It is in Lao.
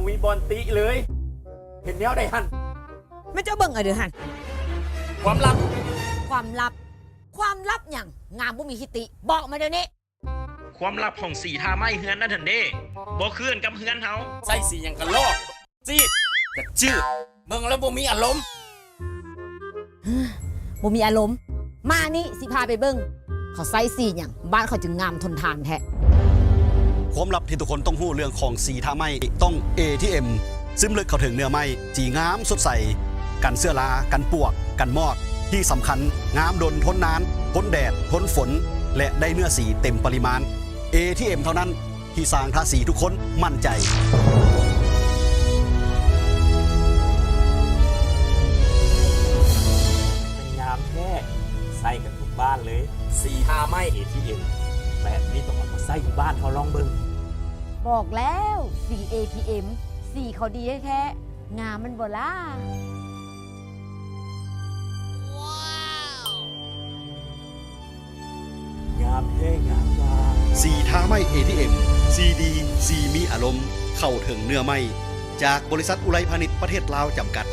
ບໍ່ມີບ່ອນຕິເລີຍ. ເຫັນແນວໃດຫັ້ນ? ແມ່ນເຈົ້າເບິ່ງເອົາເດີຫັ້ນ. ຄວາມລັບ. ຄວາມລັບ? ຄວາມລັບຫຍັງ? ງາມບໍ່ມີທິດຕິ. ບອກມາດຽວນີ້. ຄວາມລັບຂອງສີທາໄມ້ເຮືອນນັ້ນຫັ້ນເດ້ ບໍ່ຄືກັນກັບເຮືອນເຮົາ. ໃສ່ສີຫຍັງກະລອກ ຈີດກະຈືດ ເບິ່ງແລ້ວບໍ່ມີອາລົມ. ບໍ່ມີອາລົມ? ມານີ້ ຊິພາໄປເບິ່ງ ເຂົາໃຊ້ສີຫຍັງ ບ້ານເຂົາຈຶ່ງງາມທົນທານແທ້. ຄວາມລັບທີ່ທຸກຄົນຕ້ອງຮູ້ເລື່ອງຂອງສີທາໄມ້ຕ້ອງ ເອທີເອັມ ຊຶມເລິກເຂົ້າເຖິງເນື້ອໄມ້ ສີງາມສົດໃສ ກັນເຊື້ອລາ ກັນປວກ ກັນມອດ ທີ່ສຳຄັນ ງາມດົນ ທົນນານ ທົນແດດ ທົນຝົນ ແລະ ໄດ້ເນື້ອສີເຕັມປະລິມານ. ເອທີເອັມ ເທົ່ານັ້ນ ທີ່ຊ່າງທາສີທຸກຄົນໝັ້ນໃຈ. ມັນງາມແທ້ ໃຊ້ກັນທຸກບ້ານເລີຍ. ສີທາໄມ້ ເອທີເອັມ ແບບນີ້ຕ້ອງເອົາມາໃຊ້ຢູ່ບ້ານເຮົາລອງເບິ່ງ. ບອກແລ້ວ ສີ ເອທີເອັມ ສີເຂົາດີແທ້ໆ ງາມແມ່ນບໍ່ລະ? ງາມແທ້ງາມວ່າ. ສີທາໄມ້ ເອທີເອັມ ສີດີ ສີມີອາລົມ ເຂົ້າເຖິງເນື້ອໄມ້ ຈາກບໍລິສັດອຸໄລພານິດ ປະເທດລາວ ຈຳກັດ.